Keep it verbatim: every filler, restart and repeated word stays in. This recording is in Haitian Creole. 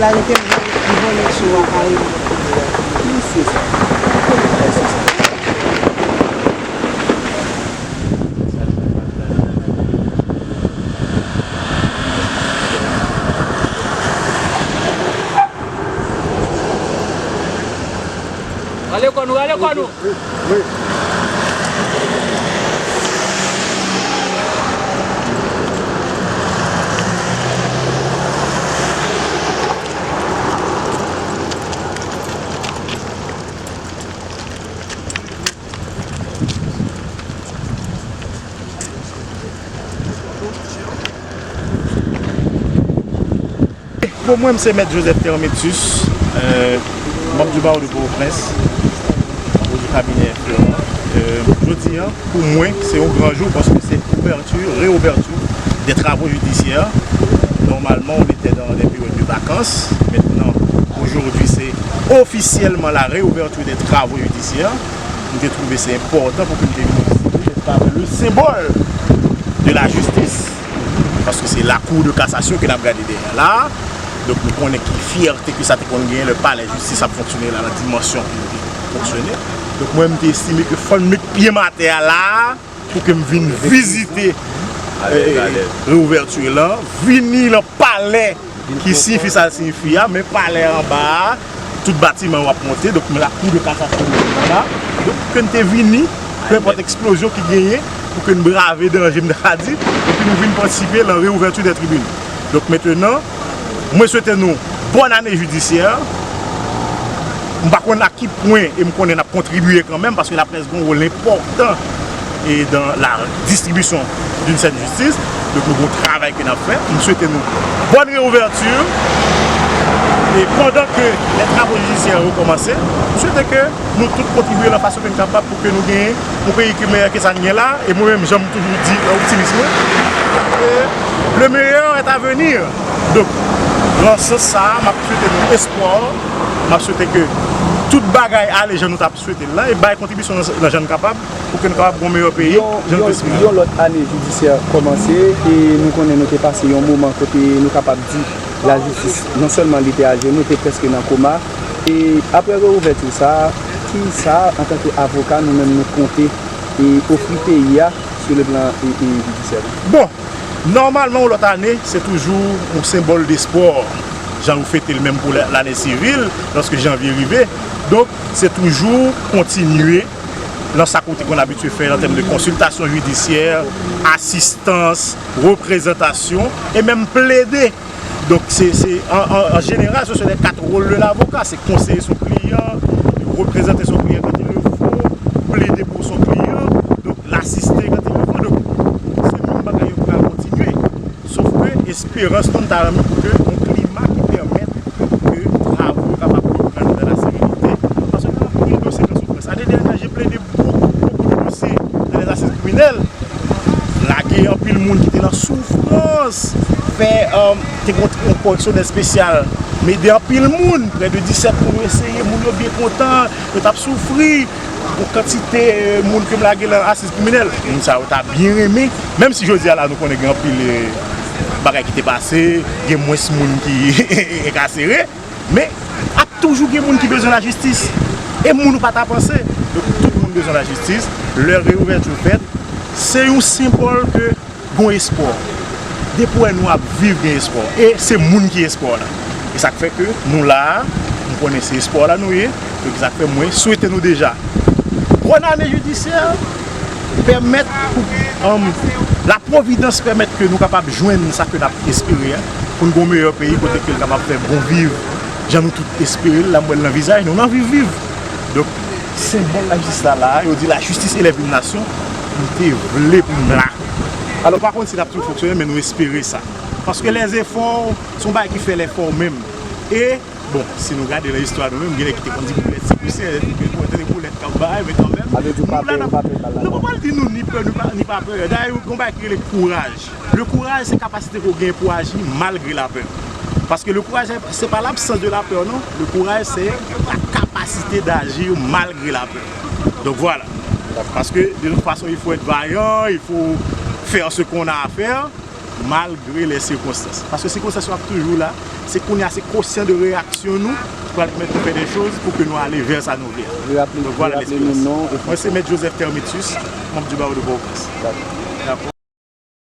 La rete vole sou a kay. Mesye sa. Rale kò nou, rale kò nou. Bon, mwen, m se Mèt Joseph Thermétus, euh, manm du barreau de Port-au-Prince, ou du cabinet Florent. Euh, jodi a, pou mwen, se yon gran jou paske se ouvèti, reouvèti de travaux judiciaires. Normalman, on était dans des périodes de vacances. Maintenant, aujourd'hui, c'est officiellement la réouverture des travaux judiciaires. M te twouve se enpòtan pou ke m te vin ici, le symbole de la justice. Paske se la Cour de cassation ke n ap gade dèyè la. Donk, nou konnen ki fyète ke sa te konn genyen lè palè jistis ap fonksyone la, nan dimansyon ke li te fonksyone. Donk, mwen, m te estime ke fò m met pye m atè a la pou ke m vin vizite, eh, reouvèti lan, vini nan palè ki siyifi sa l siyifi a, men palè anba a, tout batiman yo ap monte, donk, men la Cour de cassation la. Donk, ke n te vini, peu importe eksplozyon ki genyen, pou ke n brave danje, m ta di, epi nou vin patisipe nan reouvèti dè tribin. Donk, mentnan, mwen swete nou bòn ane jidisyè. M pa konn a ki pwen, e m konnen n ap kontribye kanmenm, paske laprès gen yon wòl enpòtan e dans la distribution d'une saine justice. Donk, nou gen yon travay ke n ap fè. M swete nou bòn reouvèti. E pandan ke les travaux judiciaires yo kòmanse, m swete ke nou tout kontribye nan fason ke n kapab pou ke nou genyen yon peyi ki meyè ke sa n gen la. E mwen menm, jan m toujou di, optimis mwen, ke le meilleur est à venir. Donk, nan sans sa a, m ap swete nou espwa, m ap swete ke tout bagay ale jan nou t ap swete l la, e bay kontribisyon nan, nan jan n kapab, pou ke n kapab gen yon meyè peyi, jan nou te espere. Yon lòt ane jidisyè kòmanse, e nou konnen nou te pase yon moman kote nou kapab di lajistis, non sèlman li te ajenou, te prèske nan koma. E apre reouvèti sa a, ki sa, antanke avoka, nou menm nou konte e ofri peyi a sou le plan e, e jidisyè? Bon, nòmalman, yon lòt ane, se toujou yon senbòl despwa. Jan nou fete l menm pou la-, lane sivil, lòske janvye rive. Donk, se toujou kontinye nan sa ke w te konn abitye fè an tèm de konsiltasyon jidisyè, asistans, reprezantasyon, e menm plede. Donk, se, se, an, an, an jeneral, ce sont les quatre rôles de l'avocat. Se konseye son kliyan, reprezante son kliyan quand il le faut, plede pou son kliyan, donk, l asiste quand il le faut. Donk, se menm bagay yo pral kontinye. Sof ke esperans nou, n ta renmen pou ke yon klima ki pèmèt ke travo yo kapab reprann dans la sérénité. Paske gen anpil dosye k an soufrans. Ane dènyè, j'ai plaidé beaucoup, beaucoup de dossiers dans les assises criminelles. Lage anpil moun ki te nan soufrans, fè, um, te gen yon koreksyonè espesyal, m ede anpil moun, prè de disèt moun yo eseye, moun yo byen kontan, yo t ap soufri, yon kantite, euh, moun ke m lage nan asiz kriminèl. Moun sa yo ta byen renmen, menm si jodi a la nou konnen gen anpil, euh, bagay ki te pase, gen mwens moun ki enkasere, men ap toujou gen moun ki bezwen lajistis. E moun ou pa ta panse. Donk, tout moun bezwen lajistis. Lè reouvèti fèt, se yon senbòl ke gon espwa. Depi w wè nou ap viv, gen espwa. E se moun ki espwa w la. E sa k fè ke nou la a, m konnen se espwa w la nou ye. Donk, sa k fè mwen swete nou deja bòn ane jidisyè, pèmèt pou, um, la pwovidans pèmèt ke nou kapab jwenn sa ke n ap espere a, pou n gen yon meyè peyi kote ke l kapab fè bon viv, jan nou tout espere l, la m wè l nan vizaj nou, n anvi viv. Donk, senbòl lajistis la la, yo di la justice élève une nation, m te vle pou m la. Alò, pa konn si l ap toujou fonksyone, men nou espere sa. Paske lèzefò, se yon bagay ki fè lèfò menm. E, bon, si nou gade nan istwa nou menm, gen nèg ki te konn di boulèt se pousè, epi ke pote de boulèt k ap bay, men kanmenm, nou la n ap, nou pa pral di nou ni pè, ni pa, ni pa pè. Dayè, yon bagay ki rele kouraj. Le courage, se kapasite ke w gen pou aji malgre lapè. Paske le courage, se pa l'absence de la peur, non. Le courage, c'est la capacité d'agir malgré la peur. Donc voilà. Parce que de toute façon, il faut être vaillant, il faut faire ce qu'on a à faire, malgré les circonstances. Paske sikonstans yo ap toujou la. Se kounye a, se kosyan de reyaksyon nou ki pral pèmèt nou fè de choz pou ke nou ale vè sa nou vle a. Vle raple, Donc, voilà vle raple nou l'expérience. non. Mwen se Mèt Joseph Termitus, manm di bawo de Pòtoprens. Dakò. Dakò.